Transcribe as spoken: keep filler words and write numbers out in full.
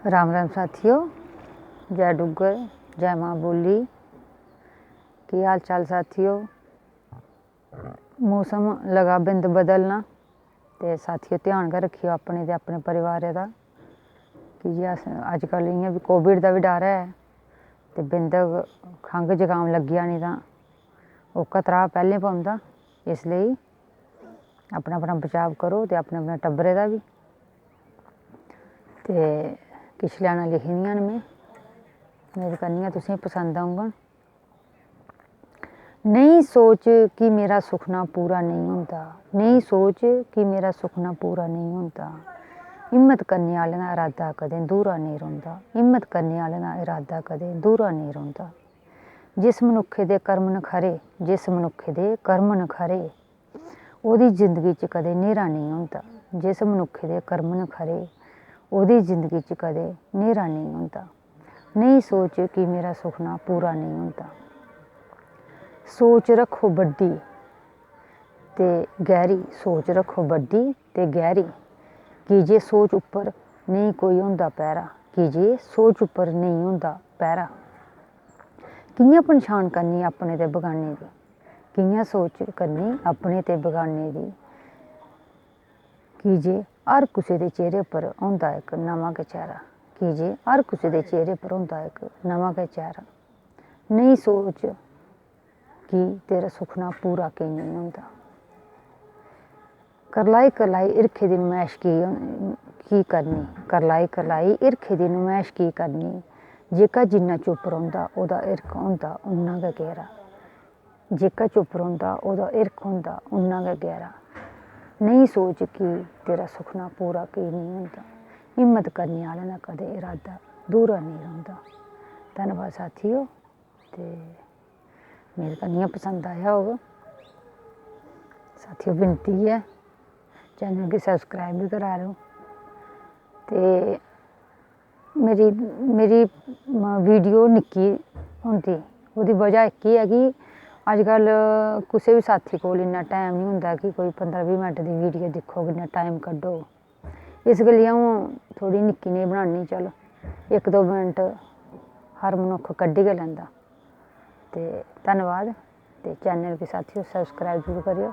राम राम साथियो, जय डुग्गर, जय मां बोली। केह् हाल चाल साथियो? मौसम लगा बिंद बदलना, ते साथियो, ध्यान गै रक्खेओ अपने ते अपने परिवारै दा, की जे अस अजकल इ'यां बी कोविड दा बी डर ऐ, ते बिंद खंघ जकाम लग्गी जानी तां ओह्का त्राह् पैह्लें पौंदा। इस लेई अपना अपना बचाव करो ते अपने अपने टब्बरै दा बी। ते किश लाइनां लिखी दियां न में, मेद करनी आं तुसेंगी पसंद औङन। नेईं सोच कि मेरा सुखना पूरा नेईं होंदा, नेईं सोच कि मेरा सुखना पूरा नेईं होंदा। हिम्मत करने आह्लें दा इरादा कदें दूरा नेईं रौंह्दा, हिम्मत करने आह्लें दा इरादा कदें दूरा नेईं रौंह्दा। जिस मनुक्खै दे कर्म न खरे, जिस मनुक्खै दे कर्म न खरे, ओह्दी जिंदगी च कदें न्हेरा नेईं होंदा। जिस मनुक्खै दे कर्म न खरे, ओह्दी जिंदगी च कदें न्हेरा नेईं होंदा। नेईं सोच कि मेरा सुखना पूरा नेईं होंदा। सोच रक्खो बड्डी ते गैह्री, सोच रक्खो बड्डी ते गैह्री, की जे सोच उप्पर नेईं कोई होंदा पैह्रा, की जे सोच उप्पर नेईं होंदा पैह्रा। कि'यां पन्छान करनी अपने ते बगाने दी? कि'यां सोच करनी अपने ते बगाने दी? की जे हर कुसै दे चेह्रे पर होंदा इक नमां गै चेह्रा, की जे हर कुसै दे चेह्रे पर होंदा इक नमां गै चेह्रा। नेईं सोच कि तेरा सुखना पूरा की नेईं होंदा। करलाई करलाई हिरखै दी नमैश की, की करनी? करलाई करलाई हिरखै दी नमैश की करनी? जेह्का जिन्ना चुप्प रौंह्दा, ओह्दा हिरख होंदा उन्ना गै गैह्रा। जेह्का चुप्प रौंह्दा, ओह्दा हिरख होंदा उन्ना गै गैह्रा। नेईं सोच कि तेरा सुखना पूरा की नेईं होंदा। हिम्मत करने आह्लें दा कदें इरादा दूरा नेईं रौंह्दा। धन्नबाद साथियो, ते मेद करनी आं पसंद आया होग। साथियो, विनती ऐ, चैनल गी सब्सक्राइब बी करा करो। ते मेरी, मेरी म-, वीडियो निक्की होंदी, ओह्दी बजह इक एह् ऐ कि अजकल कुसै बी साथी कोल इन्ना टाइम निं होंदा कि कोई पंदरां बीह् मिंट दी वीडियो दिक्खो, इन्ना टाइम कड्ढो। इस गल्ली अ'ऊं थोह्ड़ी निक्की नेही बनानी, चलो, इक दो मिंट हर मनुक्ख कड्ढी गै लैंदा। ते धन्नबाद, ते चैनल गी साथियो सब्सक्राइब जरूर करेओ।